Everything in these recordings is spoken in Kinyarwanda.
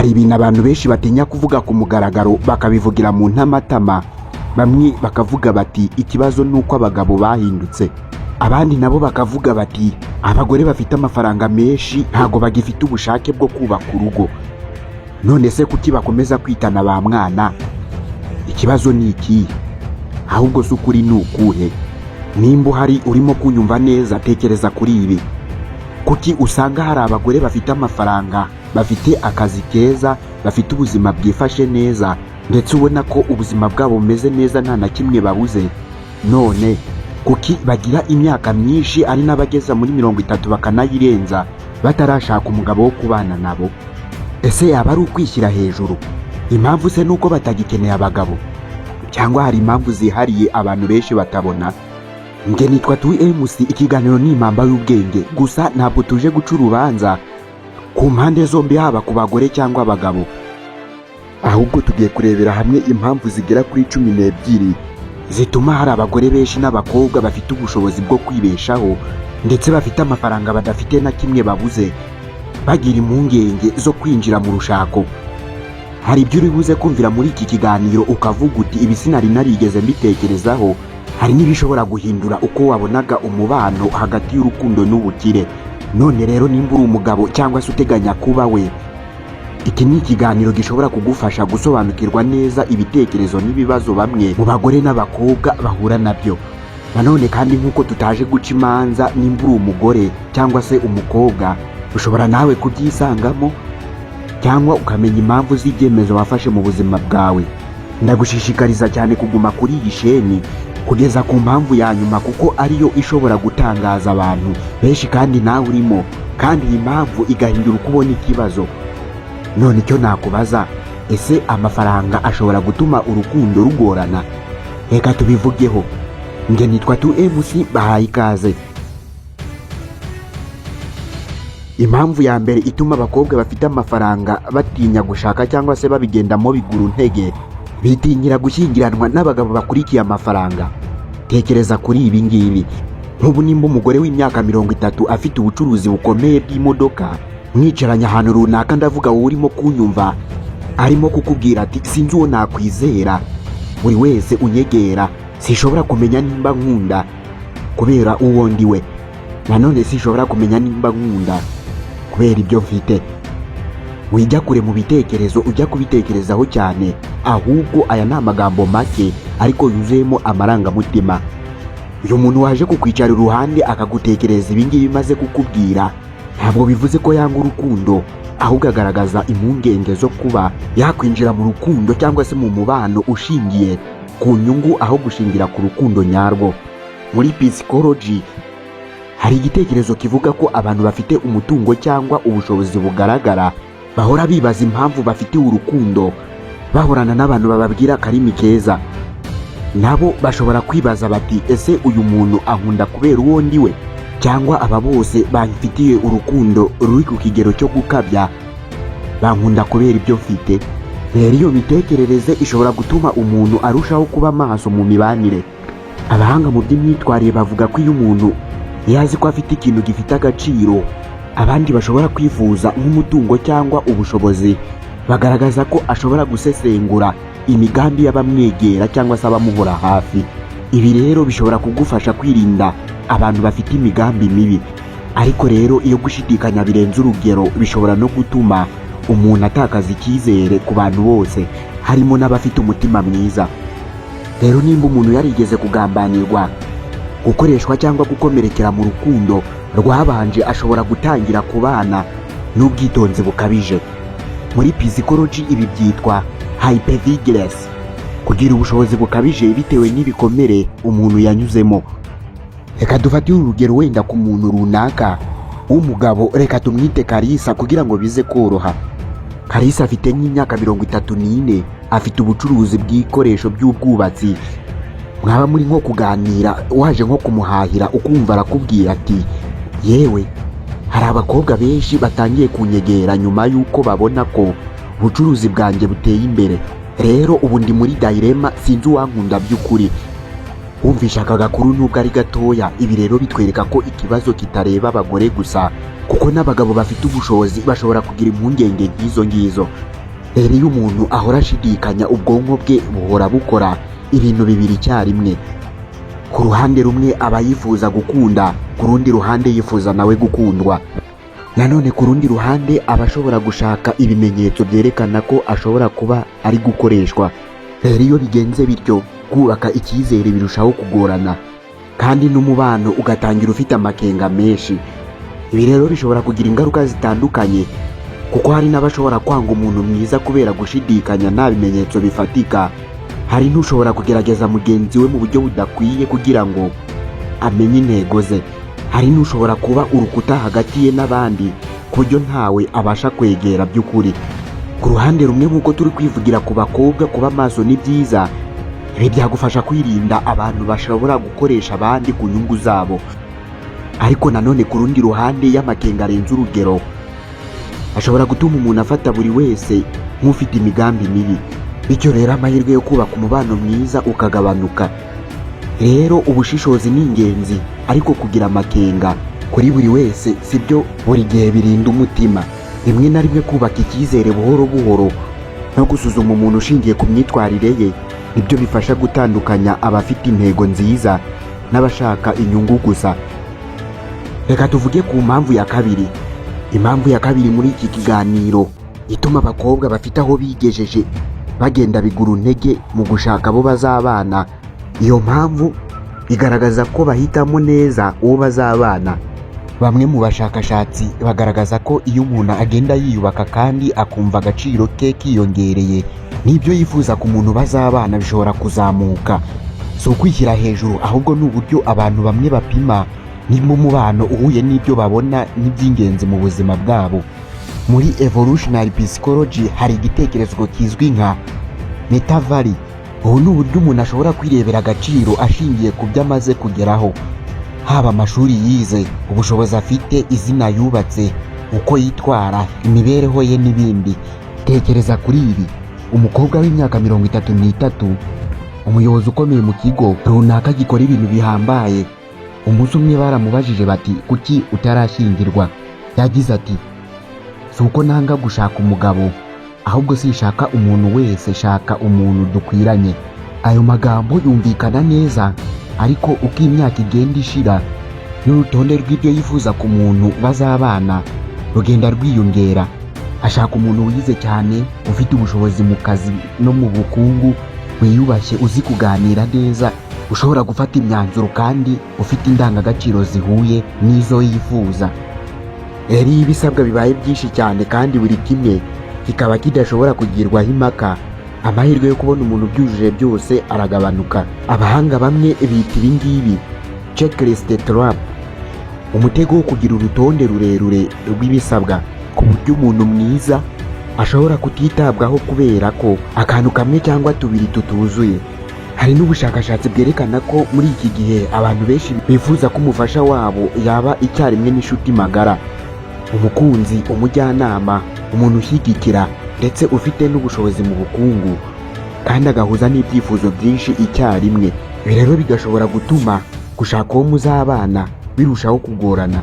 Hari ibintu abantu benshi batinya kuvuga ku mugaragaro, bakabivugira mu ntamatama. Bamwe bakavuga bati: "Ikibazo ni uko abagabo bahindutse." Abandi nabo bakavuga bati: "Abagore bafite amafaranga menshi ntabwo bagifite ubushake bwo kubaka urugo." None se kuki bakomeza kwitana ba mwana? Ikibazo ni ikihe? Ahubwo se ukuri ni ukuhe? Nimba uhari urimo kunyumva neza, tekereza kuri ibi: kuki usanga hari abagore bafite amafaranga, bafite akazi keza, bafite ubuzima bwifashe neza, ndetse ubona ko ubuzima bwabo bumeze neza, nta na kimwe babuze? None kuki bagira imyaka myinshi, ari n'abageza muri 30 bakanayirenza, batarashaka umugabo wo kubana nabo? Ese yaba ari ukwishyira hejuru? Impamvu se ni uko batagikeneye abagabo, cyangwa hari impamvu zihariye abantu benshi batabona? Nge nitwa Tu MC, ikiganiro ni Impamba y'Ubwenge. Gusa ntabwo tuje guca urubanza ku mpande zombi, haba ku bagore cyangwa abagabo, ahubwo tugiye kurebera hamwe impamvu zigera kuri 12 zituma hari abagore benshi n'abakobwa bafite ubushobozi bwo kwibeshaho, ndetse bafite amafaranga, badafite na kimwe babuze, bagira impungenge zo kwinjira mu rushako. Hari ibyo uri buze kumvira muri iki kiganiro ukavuga uti: "Ibi sinari narigeze mbitekerezaho." Hari n'ibishobora guhindura uko wabonaga umubano hagati y'urukundo n'ubukire. None rero, nimba uri umugabo cyangwa se uteganya kuba we, iki ni ikiganiro gishobora kugufasha gusobanukirwa neza ibitekerezo n'ibibazo bamwe mu bagore n'abakobwa bahura nabyo. Nanone kandi, nk'uko tutaje guca imanza, nimba uri umugore cyangwa se umukobwa, ushobora nawe kubyisangamo cyangwa ukamenya impamvu z'ibyemezo wafashe mu buzima bwawe. Ndagushishikariza cyane kuguma kuri iyi sheni kugeza ku mpamvu ya nyuma, kuko ariyo ishobora gutangaza abantu benshi kandi nawe urimo, kandi iyi mpamvu igahindura uko ubona ikibazo. None icyo nakubaza: ese amafaranga ashobora gutuma urukundo rugorana? Reka tubivugeho. Nge nitwa Tu MC, bahaye ikaze. Impamvu ya mbere ituma abakobwa bafite amafaranga batinya gushaka cyangwa se babigendamo biguru ntege, bitinyira gushyingiranwa n'abagabo bakurikiye amafaranga. Tekereza kuri ibi ngibi: nk'ubu nimba umugore w'imyaka 30 afite ubucuruzi bukomeye bw'imodoka, mwicaranye ahantu runaka, ndavuga wowe urimo kunyumva, arimo kukubwira ati: "Sinzi uwo nakwizera, buri wese unyegera sinshobora kumenya nimba nkunda kubera uwo ndi we, nanone sinshobora kumenya nimba nkunda kubera ibyo mfite." Wijya kure mu bitekerezo, ujya kubitekerezaho cyane, ahubwo aya ni amagambo make ariko yuzuyemo amarangamutima. Uyu muntu waje kukwicara iruhande akagutekereza ibingibi maze kukubwira, ntabwo bivuze ko yanga urukundo, ahubwo agaragaza impungenge zo kuba yakwinjira mu rukundo cyangwa se mu mubano ushingiye ku nyungu aho gushingira ku rukundo nyarwo. Muri psychology hari igitekerezo kivuga ko abantu bafite umutungo cyangwa ubushobozi bugaragara bahora bibaza impamvu bafitiwe urukundo, bahorana n'abantu bababwira akarimi keza. Nabo bashobora kwibaza bati: "Ese uyu muntu ankunda kubera uwo ndi we, cyangwa aba bose bamfitiye urukundo ruri ku kigero cyo gukabya bankunda kubera ibyo mfite?" Rero iyo mitekerereze ishobora gutuma umuntu arushaho kuba maso mu mibanire. Abahanga mu by'imyitwarire bavuga ko iyo umuntu yazi ko afite ikintu gifite agaciro abandi bashobora kwifuza, nk'umutungo cyangwa ubushobozi, bagaragaza ko ashobora gusesengura imigambi y'abamwegera cyangwa se abamuhora hafi. Ibi rero bishobora kugufasha kwirinda abantu bafite imigambi mibi. Ariko rero iyo gushidikanya birenze urugero, bishobora no gutuma umuntu atakaza icyizere ku bantu bose, harimo n'abafite umutima mwiza. Rero nimba umuntu yarigeze kugambanirwa, gukoreshwa cyangwa gukomerekera mu rukundo rwabanje, ashobora gutangira kubana n'ubwitonzi bukabije. Muri psychology ibi byitwa hypervigilance, kugira ubushobozi bukabije bitewe n'ibikomere umuntu yanyuzemo. Reka dufatire urugero wenda ku muntu runaka w'umugabo, reka tumwite Karisa kugira ngo bize koroha. Karisa afite nk'imyaka 34, afite ubucuruzi bw'ibikoresho by'ubwubatsi. Mwaba muri nko kuganira, waje nko kumuhahira, ukumva arakubwira ati: "Yewe, hari abakobwa benshi batangiye kunyegera nyuma y'uko babona ko ubucuruzi bwanjye buteye imbere. Rero ubu ndi muri dilemma, sinzi uwankunda by'ukuri." Wumvisha aka gakuru, nubwo ari gatoya, ibi rero bitwereka ko ikibazo kitareba abagore gusa, kuko n'abagabo bafite ubushobozi bashobora kugira impungenge nk'izo ngizo. Rero iyo umuntu ahora ashidikanya, ubwonko bwe buhora bukora ibintu bibiri icyarimwe. Ku ruhande rumwe aba yifuza gukunda, ku rundi ruhande yifuza nawe gukundwa. Nanone ku rundi ruhande aba ashobora gushaka ibimenyetso byerekana ko ashobora kuba ari gukoreshwa. Rero iyo bigenze bityo, kubaka icyizere birushaho kugorana, kandi n'umubano ugatangira ufite amakenga menshi. Ibi rero bishobora kugira ingaruka zitandukanye, kuko hari n'abashobora kwanga umuntu mwiza kubera gushidikanya nta bimenyetso bifatika. Hari n'ushobora kugerageza mugenzi we mu buryo budakwiye kugira ngo amenye intego ze. Hari n'ushobora kuba urukuta hagati ye n'abandi, ku buryo ntawe abasha kwegera by'ukuri. Ku ruhande rumwe, nk'uko turi kwivugira ku bakobwa, kuba maso ni byiza. Ibi byagufasha kwirinda abantu bashobora gukoresha abandi ku nyungu zabo. Ariko nanone ku rundi ruhande, y'amakenga arenze urugero ashobora gutuma umuntu afata buri wese nk'ufite imigambi mibi, bityo rero amahirwe yo kubaka umubano mwiza ukagabanuka. Rero ubushishozi ni ingenzi, ariko kugira amakenga kuri buri wese si byo buri gihe birinda umutima. Rimwe na rimwe kubaka icyizere buhoro buhoro no gusuzuma umuntu ushingiye ku myitwarire ye nibyo bifasha gutandukanya abafite intego nziza n'abashaka inyungu gusa. Reka tuvuge ku mpamvu ya kabiri. Impamvu ya kabiri muri iki kiganiro ituma abakobwa bafite aho bigejeje bagenda bigura intege mu gushaka abo bazabana, iyo mpamvu igaragaza ko bahitamo neza uwo bazabana. Bamwe mu bashakashatsi bagaragaza ko iyo umuntu agenda yiyubaka kandi akumva agaciro ke kiyongereye, n'ibyo yifuza ku muntu bazabana bishobora kuzamuka. Si ukwishyira hejuru, ahubwo ni uburyo abantu bamwe bapima niba umubano uhuye n'ibyo babona n'iby'ingenzi mu buzima bwabo. Muri evolutionary psychology hari igitekerezo kizwi nka meta-value. Ubu ni uburyo umuntu ashobora kwirebera agaciro ashingiye ku byo amaze kugeraho, haba amashuri yize, ubushobozi afite, izina yubatse, uko yitwara, imibereho ye n'ibindi. Tekereza kuri ibi: umukobwa w'imyaka 33, umuyobozi ukomeye mu kigo runaka gikora ibintu bihambaye. Umunsi umwe baramubajije bati: "Kuki utarashyingirwa?" Yagize ati: "Si uko nanga gushaka umugabo, ahubwo sinshaka umuntu wese, shaka umuntu dukwiranye." Ayo magambo yumvikana neza, ariko uko imyaka igenda ishira n'urutonde rw'ibyo yifuza ku muntu bazabana rugenda rwiyongera. Ashaka umuntu wize cyane, ufite ubushobozi mu kazi no mu bukungu, wiyubashye, uzi kuganira neza, ushobora gufata imyanzuro kandi ufite indangagaciro zihuye n'izo yifuza. Rero iyo ibisabwa bibaye byinshi cyane kandi buri kimwe kikaba kidashobora kugirwaho impaka, amahirwe yo kubona umuntu ubyujuje byose aragabanuka. Abahanga bamwe bita ibi ngibi checklist trap, umutego wo kugira urutonde rurerure rw'ibisabwa, ku buryo umuntu mwiza ashobora kutitabwaho kubera ko akantu kamwe cyangwa tubiri tutuzuye. Hari n'ubushakashatsi bwerekana ko muri iki gihe abantu benshi bifuza ko umufasha wabo yaba icyarimwe n'inshuti magara, umukunzi, umujyanama, umuntu ushyigikira, ndetse ufite n'ubushobozi mu bukungu, kandi agahuza n'ibyifuzo byinshi icyarimwe. Ibi rero bigashobora gutuma gushaka uwo muzabana birushaho kugorana.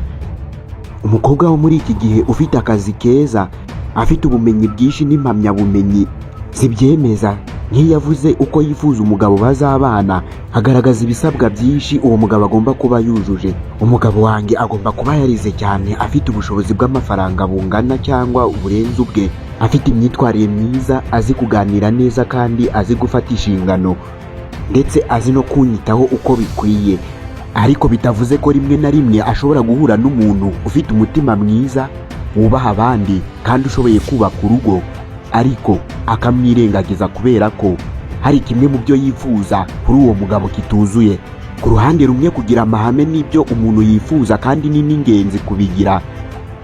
Umukobwa wo muri iki gihe ufite akazi keza, afite ubumenyi bwinshi n'impamyabumenyi zibyemeza, nk'iyo avuze uko yifuza umugabo bazabana, agaragaza ibisabwa byinshi uwo mugabo agomba kuba yujuje. "Umugabo wanjye agomba kuba yarize cyane, afite ubushobozi bw'amafaranga bungana cyangwa burenze ubwe, afite imyitwarire myiza, azi kuganira neza kandi azi gufata inshingano, ndetse azi no kunyitaho uko bikwiye." Ariko bitavuze ko rimwe na rimwe ashobora guhura n'umuntu ufite umutima mwiza, wubaha abandi kandi ushoboye kubaka urugo, ariko akamwirengagiza kubera ko hari kimwe mu byo yifuza kuri uwo mugabo kituzuye. Ku ruhande rumwe, kugira amahame n'ibyo umuntu yifuza kandi ni n'ingenzi kubigira,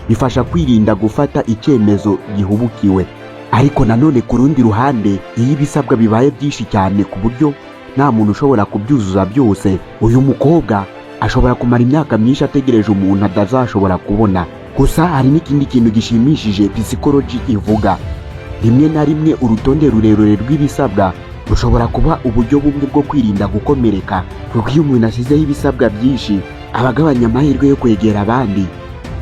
bifasha kwirinda gufata icyemezo gihubukiwe. Ariko nanone ku rundi ruhande, iyo ibisabwa bibaye byinshi cyane ku buryo nta muntu ushobora kubyuzuza byose, uyu mukobwa ashobora kumara imyaka myinshi ategereje umuntu atazashobora kubona. Gusa hari n'ikindi kintu gishimishije psychology ivuga: rimwe na rimwe urutonde rurerure rw'ibisabwa Bushobora kuba uburyo bumwe bwo kwirinda gukomereka, kuko iyo umuntu ashyizeho ibisabwa byinshi aba agabanya amahirwe yo kwegera abandi,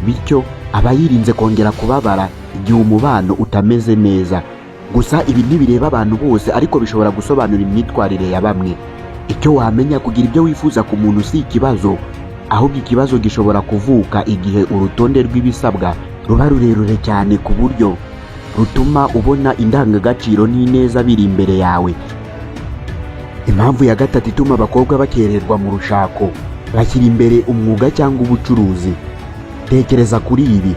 bityo aba yirinze kongera kubabara igihe umubano utameze neza. Gusa ibi ntibireba abantu bose, ariko bishobora gusobanura imyitwarire ya bamwe. Icyo wamenya: kugira ibyo wifuza ku muntu si ikibazo, ahubwo ikibazo gishobora kuvuka igihe urutonde rw'ibisabwa ruba rurerure cyane ku buryo rutuma ubona indangagaciro n'ineza biri imbere yawe. Impamvu ya gatatu ituma abakobwa bakererwa mu rushako: bashyira imbere umwuga cyangwa ubucuruzi. Tekereza kuri ibi: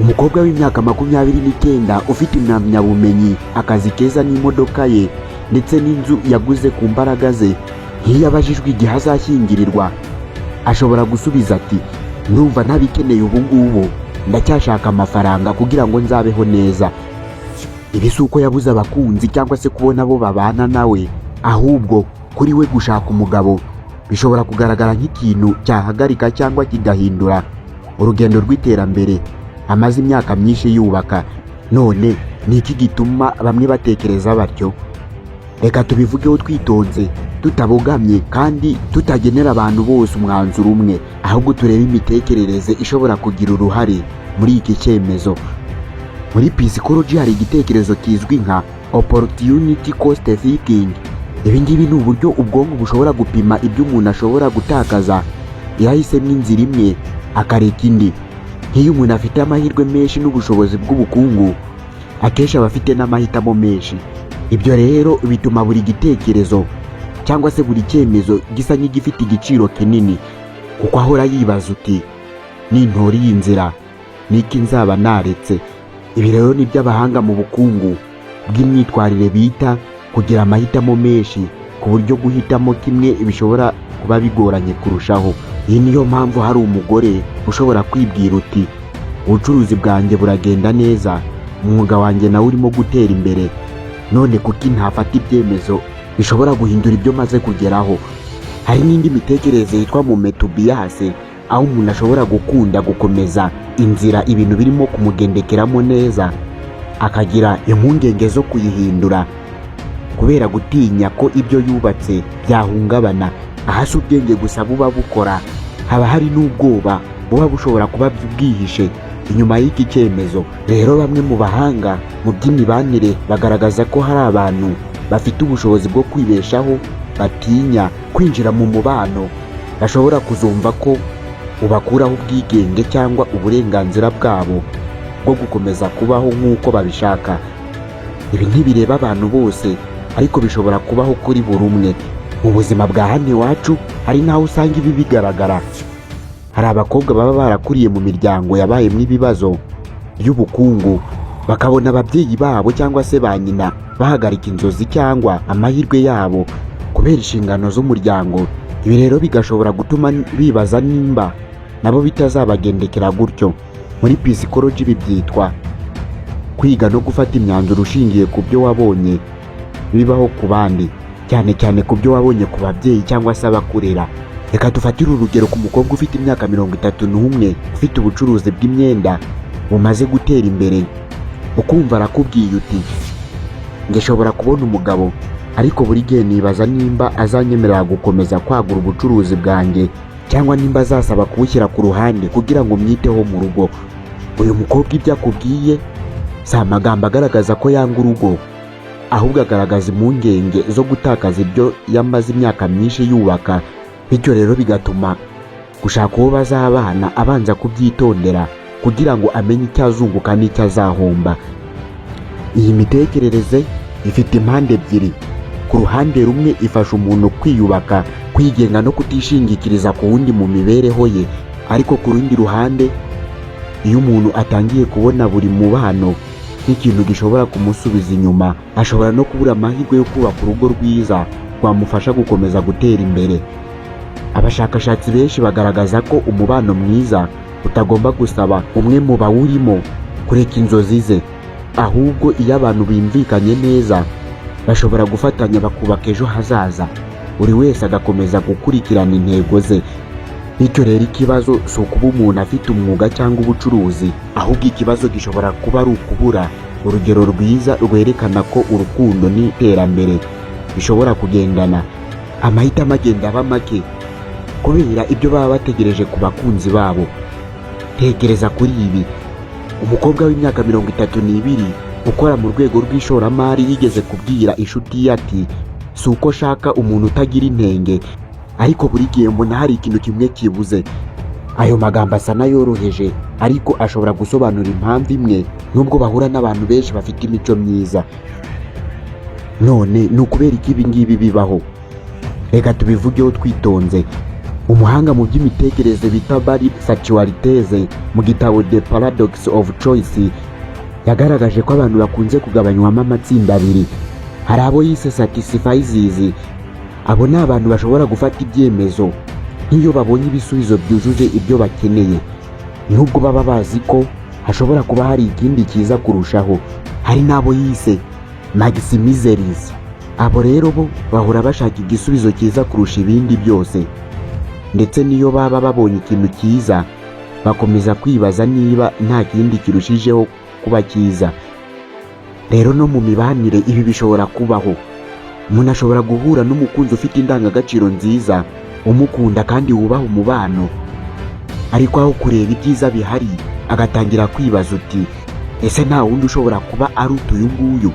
umukobwa w'imyaka 29 ufite impamyabumenyi, akazi keza n'imodoka ye ndetse n'inzu yaguze ku mbaraga ze, nk'iyo abajijwe igihe azashyingirirwa, ashobora gusubiza ati: "Ndumva ntabikeneye ubu ngubu, ndacyashaka amafaranga kugira ngo nzabeho neza." Ibi si uko yabuze abakunzi cyangwa se kubona abo babana nawe, ahubwo kuri we gushaka umugabo bishobora kugaragara nk'ikintu cyahagarika cyangwa kigahindura urugendo rw'iterambere amaze imyaka myinshi yubaka. None ni iki gituma bamwe batekereza batyo? Reka tubivugeho twitonze, tutabogamye kandi tutagenera abantu bose umwanzuro umwe, ahubwo turebe imitekerereze ishobora kugira uruhare muri iki cyemezo. Muri psychology hari igitekerezo kizwi nka opportunity cost thinking. Ibi ngibi ni uburyo ubwonko bushobora gupima ibyo umuntu ashobora gutakaza iyo ahisemo inzira imwe akareka indi. Nk'iyo umuntu afite amahirwe menshi n'ubushobozi bw'ubukungu, akenshi aba afite n'amahitamo menshi. Ibyo rero bituma buri gitekerezo cyangwa se buri cyemezo gisa nk'igifite igiciro kinini, kuko ahora yibaza uti: "Nintora iyi nzira, niki nzaba naretse?" Ibi rero ni byo abahanga mu bukungu bw'imyitwarire bita kugira amahitamo menshi, ku buryo guhitamo kimwe bishobora kuba bigoranye kurushaho. Iyi niyo mpamvu hari umugore ushobora kwibwira uti: "Ubucuruzi bwanjye buragenda neza, umwuga wanjye nawe urimo gutera imbere, none kuki ntafata ibyemezo bishobora guhindura ibyo maze kugeraho?" Hari n'indi mitekerereze yitwa momentum bias, aho umuntu ashobora gukunda gukomeza inzira ibintu birimo kumugendekeramo neza, akagira impungenge zo kuyihindura kubera gutinya ko ibyo yubatse byahungabana. Aha si ubwenge gusa buba bukora, haba hari n'ubwoba buba bushobora kuba bwihishe inyuma y'iki cyemezo. Rero bamwe mu bahanga mu by'imibanire bagaragaza ko hari abantu bafite ubushobozi bwo kwibeshaho batinya kwinjira mu mubano bashobora kuzumva ko ubakuraho ubwigenge cyangwa uburenganzira bwabo bwo gukomeza kubaho nk'uko babishaka. Ibi ntibireba abantu bose, ariko bishobora kubaho kuri buri umwe. Mu buzima bwa hano iwacu hari n'aho usanga ibi bigaragara. Hari abakobwa baba barakuriye mu miryango yabayemo ibibazo by'ubukungu, bakabona ababyeyi babo cyangwa se ba nyina bahagarika inzozi cyangwa amahirwe yabo kubera inshingano z'umuryango. Ibi rero bigashobora gutuma bibaza nimba nabo bitazabagendekera gutyo. Muri psychology ibi byitwa kwiga no gufata imyanzuro ushingiye ku byo wabonye bibaho ku bandi, cyane cyane ku byo wabonye ku babyeyi cyangwa se abakurera. Reka dufatire urugero ku mukobwa ufite imyaka 31, ufite ubucuruzi bw'imyenda bumaze gutera imbere, ukumva arakubwiye uti: "Njye nshobora kubona umugabo, ariko buri gihe nibaza nimba azanyemerera gukomeza kwagura ubucuruzi bwanjye cyangwa nimba azasaba kubushyira ku ruhande kugira ngo mwiteho mu rugo." Uyu mukobwa ibyo akubwiye si amagambo agaragaza ko yanga urugo, ahubwo agaragaza impungenge zo gutakaza ibyo yamaze imyaka myinshi yubaka. Bityo rero bigatuma gushaka uwo bazabana abanza kubyitondera kugira ngo amenye icyo azunguka n'icyo azahomba. Iyi mitekerereze ifite impande ebyiri. Ku ruhande rumwe, ifasha umuntu kwiyubaka, kwigenga no kutishingikiriza ku wundi mu mibereho ye. Ariko ku rundi ruhande, iyo umuntu atangiye kubona buri mubano nk'ikintu gishobora kumusubiza inyuma, ashobora no kubura amahirwe yo kubaka urugo rwiza rwamufasha gukomeza gutera imbere. Abashakashatsi benshi bagaragaza ko umubano mwiza utagomba gusaba umwe mu bawurimo kureka inzozi ze. Ahubwo iyo abantu bumvikanye neza, bashobora gufatanya bakubaka ejo hazaza, buri wese agakomeza gukurikirana intego ze. Bityo rero ikibazo si ukuba umuntu afite umwuga cyangwa ubucuruzi, ahubwo ikibazo gishobora kuba ari ukubura urugero rwiza rwerekana ko urukundo n'iterambere bishobora kugendana. Amahitamo agenda aba make kubera ibyo baba bategereje ku bakunzi babo. Tekereza kuri ibi: umukobwa w'imyaka 32 ukora mu rwego rw'ishoramari yigeze kubwira inshuti ye ati: "Si uko shaka umuntu utagira intenge, ariko buri gihe mbona hari ikintu kimwe kibuze." Ayo magambo asa n'ayoroheje, ariko ashobora gusobanura impamvu imwe nubwo bahura n'abantu benshi bafite imico myiza. None ni ukubera iki ibi ngibi bibaho? Reka tubivugeho twitonze. Umuhanga mu by'imitekerereze bita Barry Schwartz, mu gitabo The Paradox of Choice, yagaragaje ko abantu bakunze kugabanywamo amatsinda abiri. Hari abo yise satisficers. Abo ni abantu bashobora gufata ibyemezo nk'iyo babonye ibisubizo byujuje ibyo bakeneye, nubwo baba bazi ko hashobora kuba hari ikindi cyiza kurushaho. Hari n'abo yise maximizers. Abo rero bo bahora bashaka igisubizo cyiza kurusha ibindi byose, ndetse n'iyo baba babonye ikintu cyiza bakomeza kwibaza niba nta kindi kirushijeho kuba cyiza. Rero no mu mibanire ibi bishobora kubaho. Umuntu ashobora guhura n'umukunzi ufite indangagaciro nziza, umukunda kandi wubaha umubano, ariko aho kureba ibyiza bihari agatangira kwibaza uti: "Ese nta wundi ushobora kuba aruta uyu nguyu?"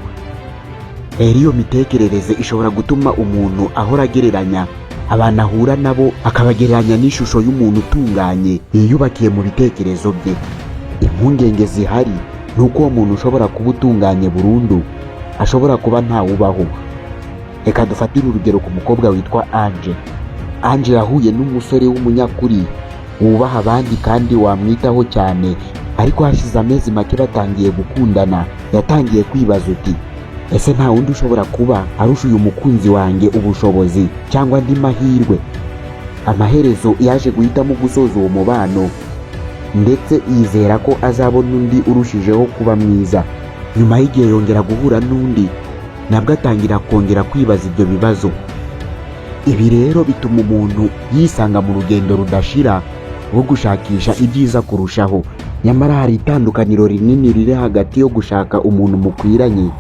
Rero iyo mitekerereze ishobora gutuma umuntu ahora agereranya abantu ahura nabo, akabagereranya n'ishusho y'umuntu utunganye yiyubakiye mu bitekerezo bye. Impungenge zihari ni uko uwo muntu ushobora kuba utunganye burundu ashobora kuba ntawubaho. Reka dufatire urugero ku mukobwa witwa Ange. Ange yahuye n'umusore w'umunyakuri, wubaha abandi kandi wamwitaho cyane, ariko hashize amezi make batangiye gukundana yatangiye kwibaza uti: "Ese nta wundi ushobora kuba arusha uyu mukunzi wanjye ubushobozi cyangwa andi mahirwe?" Amaherezo yaje guhitamo gusoza uwo mubano, ndetse yizera ko azabona undi urushijeho kuba mwiza. Nyuma y'igihe yongera guhura n'undi, nabwo atangira kongera kwibaza ibyo bibazo. Ibi rero bituma umuntu yisanga mu rugendo rudashira rwo gushakisha ibyiza kurushaho. Nyamara hari itandukaniro rinini riri hagati yo gushaka umuntu mukwiranye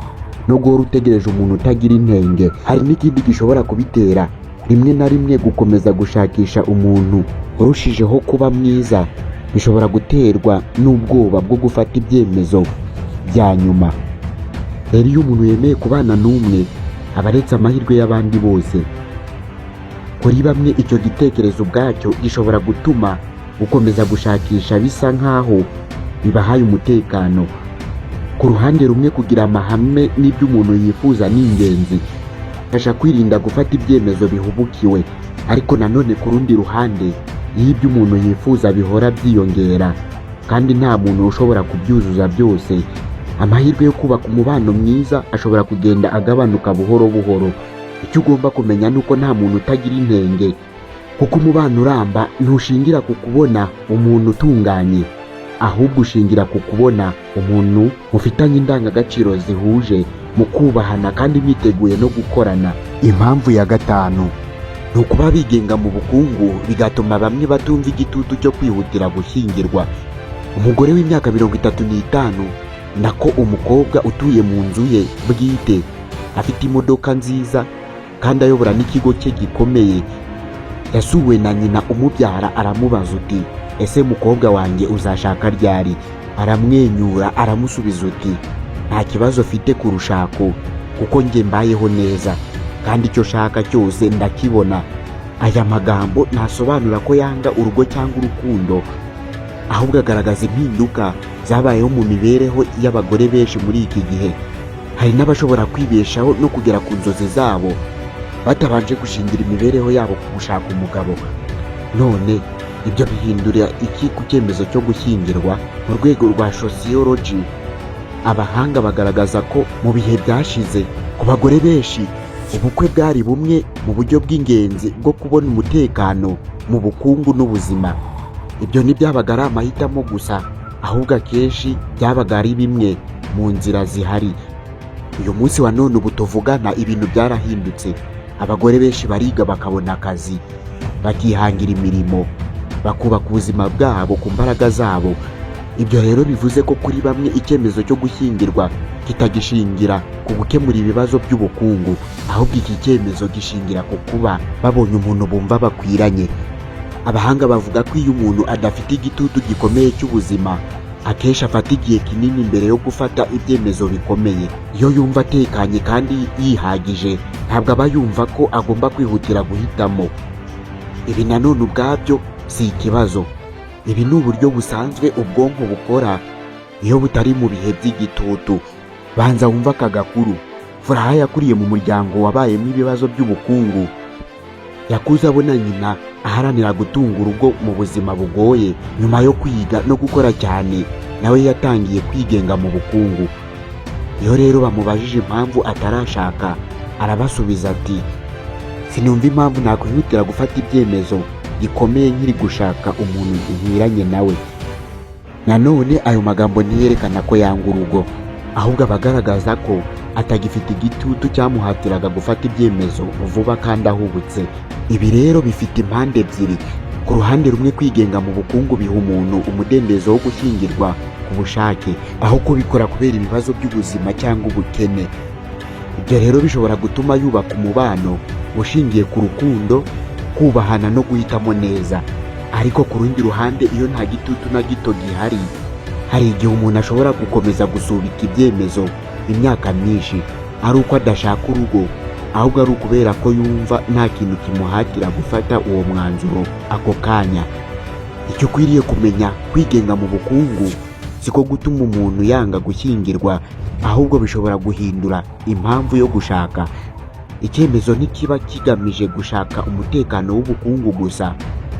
no guhora utegereje umuntu utagira intenge. Hari n'ikindi gishobora kubitera. Rimwe na rimwe gukomeza gushakisha umuntu urushijeho kuba mwiza bishobora guterwa n'ubwoba bwo gufata ibyemezo bya nyuma. Rero iyo umuntu yemeye kubana n'umwe, aba aretse amahirwe y'abandi bose. Kuri bamwe, icyo gitekerezo ubwacyo gishobora gutuma gukomeza gushakisha bisa nk'aho bibahaye umutekano. Ku ruhande rumwe, kugira amahame n'ibyo umuntu yifuza ni ingenzi, fasha kwirinda gufata ibyemezo bihubukiwe. Ariko nanone ku rundi ruhande, iyo ibyo umuntu yifuza bihora byiyongera kandi nta muntu ushobora kubyuzuza byose, amahirwe yo kubaka umubano mwiza ashobora kugenda agabanuka buhoro buhoro. Icyo ugomba kumenya ni uko nta muntu utagira intenge, kuko umubano uramba ntushingira ku kubona umuntu utunganye, ahubwo ushingira ku kubona umuntu mufitanye indangagaciro zihuje, mu kubahana kandi mwiteguye no gukorana. Impamvu ya gatanu ni ukuba bigenga mu bukungu, bigatuma bamwe batumva igitutu cyo kwihutira gushyingirwa. Umugore w'imyaka 35, nako umukobwa utuye mu nzu ye bwite, afite imodoka nziza kandi ayobora n'ikigo cye gikomeye, yasuwe na nyina umubyara. Aramubaza uti: "Ese mukobwa wanjye, uzashaka ryari?" Aramwenyura, aramusubiza uti: "Nta kibazo mfite ku rushako, kuko njye mbayeho neza kandi icyo nshaka cyose ndakibona." Aya magambo ntasobanura ko yanga urugo cyangwa urukundo, ahubwo agaragaza impinduka zabayeho mu mibereho y'abagore benshi muri iki gihe. Hari n'abashobora kwibeshaho no kugera ku nzozi zabo batabanje gushingira imibereho yabo ku gushaka umugabo. None ibyo bihindura iki ku cyemezo cyo gushyingirwa? Mu rwego rwa sociology, abahanga bagaragaza ko mu bihe byashize, ku bagore benshi ubukwe bwari bumwe mu buryo bw'ingenzi bwo kubona umutekano mu bukungu n'ubuzima. Ibyo ntibyabaga ari amahitamo gusa, ahubwo akenshi byabaga ari bimwe mu nzira zihari. Uyu munsi wa none ubu tuvugana, ibintu byarahindutse. Abagore benshi bariga, bakabona akazi, bakihangira imirimo, bakubaka ubuzima bwabo ku mbaraga zabo. Ibyo bituma bumva ko gushyingirwa bidasaba Ibyo rero bivuze ko kuri bamwe icyemezo cyo gushyingirwa kitagishingira ku gukemura ibibazo by'ubukungu, ahubwo iki cyemezo gishingira ku kuba babonye umuntu bumva bakwiranye. Abahanga bavuga ko iyo umuntu adafite igitutu gikomeye cy'ubuzima, akenshi afata igihe kinini mbere yo gufata ibyemezo bikomeye. Iyo yumva atekanye kandi yihagije, ntabwo aba yumva ko agomba kwihutira guhitamo. Ibi nanone ubwabyo si ikibazo. Ibi ni uburyo busanzwe ubwonko bukora iyo butari mu bihe by'igitutu. Banza wumve aka gakuru. Furaha yakuriye mu muryango wabayemo ibibazo by'ubukungu. Yakuze abona nyina aharanira gutunga urugo mu buzima bugoye. Nyuma yo kwiga no gukora cyane, nawe yatangiye kwigenga mu bukungu. Iyo rero bamubajije impamvu atarashaka, arabasubiza ati: "Sinumva impamvu nakwihutira gufata ibyemezo gikomeye nkiri gushaka umuntu nkwiranye nawe." Nanone ayo magambo ntiyerekana ko yanga urugo, ahubwo aba agaragaza ko atagifite igitutu cyamuhatiraga gufata ibyemezo vuba kandi ahubutse. Ibi rero bifite impande ebyiri. Ku ruhande rumwe, kwigenga mu bukungu biha umuntu umudendezo wo gushyingirwa ku bushake, aho kubikora kubera ibibazo by'ubuzima cyangwa ubukene. Ibyo rero bishobora gutuma yubaka umubano ushingiye ku rukundo, kubahana no guhitamo neza. Ariko ku rundi ruhande, iyo nta gitutu na gito gihari, hari igihe umuntu ashobora gukomeza gusubika ibyemezo imyaka myinshi, ari uko adashaka urugo, ahubwo ari ukubera ko yumva nta kintu kimuhatira gufata uwo mwanzuro ako kanya. Icyo ukwiriye kumenya: kwigenga mu bukungu siko gutuma umuntu yanga gushyingirwa, ahubwo bishobora guhindura impamvu yo gushaka. Icyemezo ntikiba kigamije gushaka umutekano w'ubukungu gusa,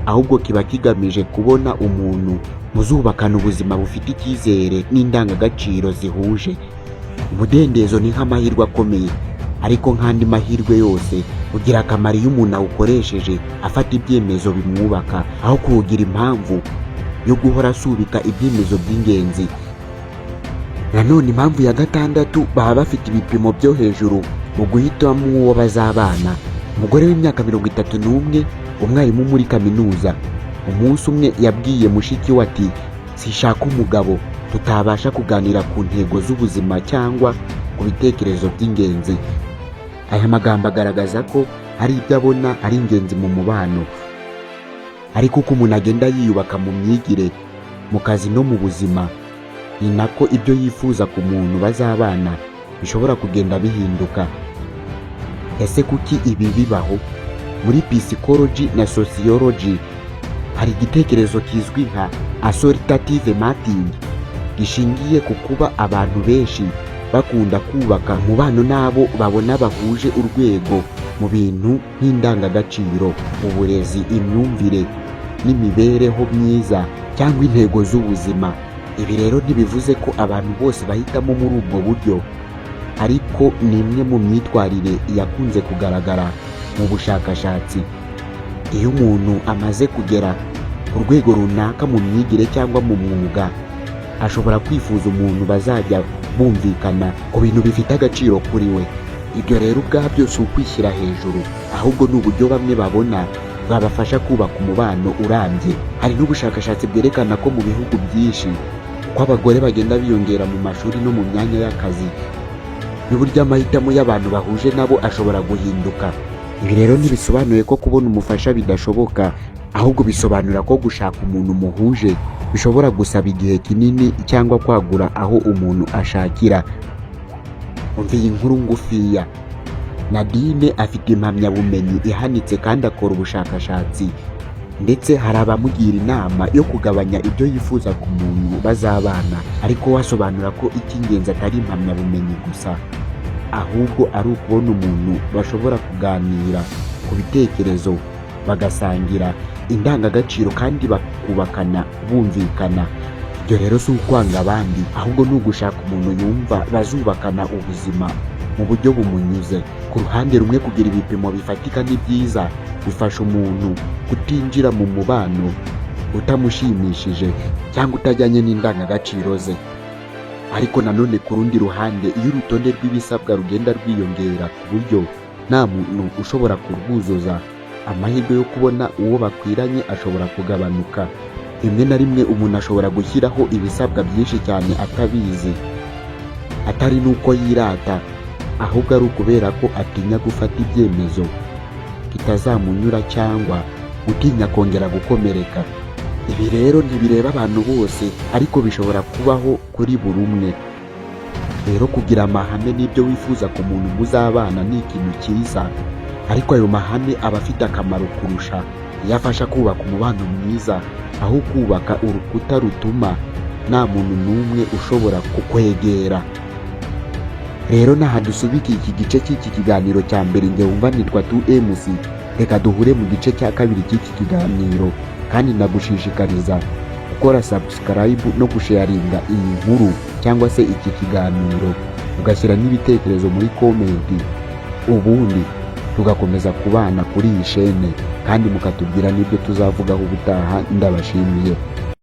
ahubwo kiba kigamije kubona umuntu muzubakana ubuzima bufite icyizere n'indangagaciro zihuje. Umudendezo ni nk'amahirwe akomeye, ariko nk'andi mahirwe yose, ugira akamaro iyo umuntu awukoresheje afata ibyemezo bimwubaka, aho kuwugira impamvu yo guhora asubika ibyemezo by'ingenzi. Nanone impamvu ya gatandatu, baba bafite ibipimo byo hejuru mu guhitamo uwo bazabana. Umugore w'imyaka 31, umwarimu muri kaminuza, umunsi umwe yabwiye mushiki we ati: "Sishaka umugabo tutabasha kuganira ku ntego z'ubuzima cyangwa ku bitekerezo by'ingenzi." Aya magambo agaragaza ko hari ibyo abona ari ingenzi mu mubano. Ariko uko umuntu agenda yiyubaka mu myigire, mu kazi no mu buzima, ni nako ibyo yifuza ku muntu bazabana bishobora kugenda bihinduka. Ese kuki ibi bibaho? Muri psychology na sociology hari igitekerezo kizwi nka assortative mating, gishingiye ku kuba abantu benshi bakunda kubaka umubano n'abo babona bahuje urwego mu bintu nk'indangagaciro, uburezi, imyumvire n'imibereho myiza cyangwa intego z'ubuzima. Ibi rero ntibivuze ko abantu bose bahitamo muri ubwo buryo, ariko ni imwe mu myitwarire yakunze kugaragara mu bushakashatsi. Iyo umuntu amaze kugera ku rwego runaka mu myigire cyangwa mu mwuga, ashobora kwifuza umuntu bazajya bumvikana ku bintu bifite agaciro kuri we. Ibyo rero ubwabyo si ukwishyira hejuru, ahubwo ni uburyo bamwe babona bwabafasha kubaka umubano urambye. Hari n'ubushakashatsi bwerekana ko mu bihugu byinshi, uko abagore bagenda biyongera mu mashuri no mu myanya y'akazi, n'uburyo amahitamo y'abantu bahuje nabo ashobora guhinduka. Ibi rero ntibisobanuye ko kubona umufasha bidashoboka, ahubwo bisobanura ko gushaka umuntu muhuje bishobora gusaba igihe kinini cyangwa kwagura aho umuntu ashakira. Umva iyi nkuru ngufiya. Nadine afite impamyabumenyi ihanitse kandi akora ubushakashatsi, ndetse hari abamugira inama yo kugabanya ibyo yifuza ku muntu bazabana. Ariko we asobanura ko icy'ingenzi atari impamyabumenyi gusa, ahubwo ari ukubona umuntu bashobora kuganira ku bitekerezo, bagasangira indangagaciro kandi bakubakana bumvikana. Ibyo rero si ukwanga abandi, ahubwo ni ugushaka umuntu yumva bazubakana ubuzima mu buryo bumunyuze. Ku ruhande rumwe, kugira ibipimo bifatika ni byiza, bifasha umuntu kutinjira mu mubano utamushimishije cyangwa utajyanye n'indangagaciro ze. Ariko nanone ku rundi ruhande, iyo urutonde rw'ibisabwa rugenda rwiyongera ku buryo nta muntu ushobora kurwuzuza, amahirwe yo kubona uwo bakwiranye ashobora kugabanuka. Rimwe na rimwe umuntu ashobora gushyiraho ibisabwa byinshi cyane atabizi, atari n'uko yirata, ahubwo ari ukubera ko atinya gufata ibyemezo bitazamunyura cyangwa gutinya kongera gukomereka. Ibi rero ntibireba abantu bose, ariko bishobora kubaho kuri buri umwe. Rero kugira amahame n'ibyo wifuza ku muntu muzabana ni ikintu cyiza, ariko ayo mahame aba afite akamaro kurusha iyo afasha kubaka umubano mwiza, aho kubaka urukuta rutuma nta muntu n'umwe ushobora kukwegera. Rero naha dusubikiye iki gice cy'iki kiganiro cya mbere. Njye wumva nitwa 2MC. Reka duhure mu gice cya kabiri cy'iki kiganiro, kandi ndagushishikariza gukora subscribe no gusharinga iyi nkuru cyangwa se iki kiganiro, ugashyira n'ibitekerezo muri comment, ubundi tugakomeza kubana kuri iyi shene, kandi mukatubwira n'ibyo tuzavugaho ubutaha. Ndabashimiye.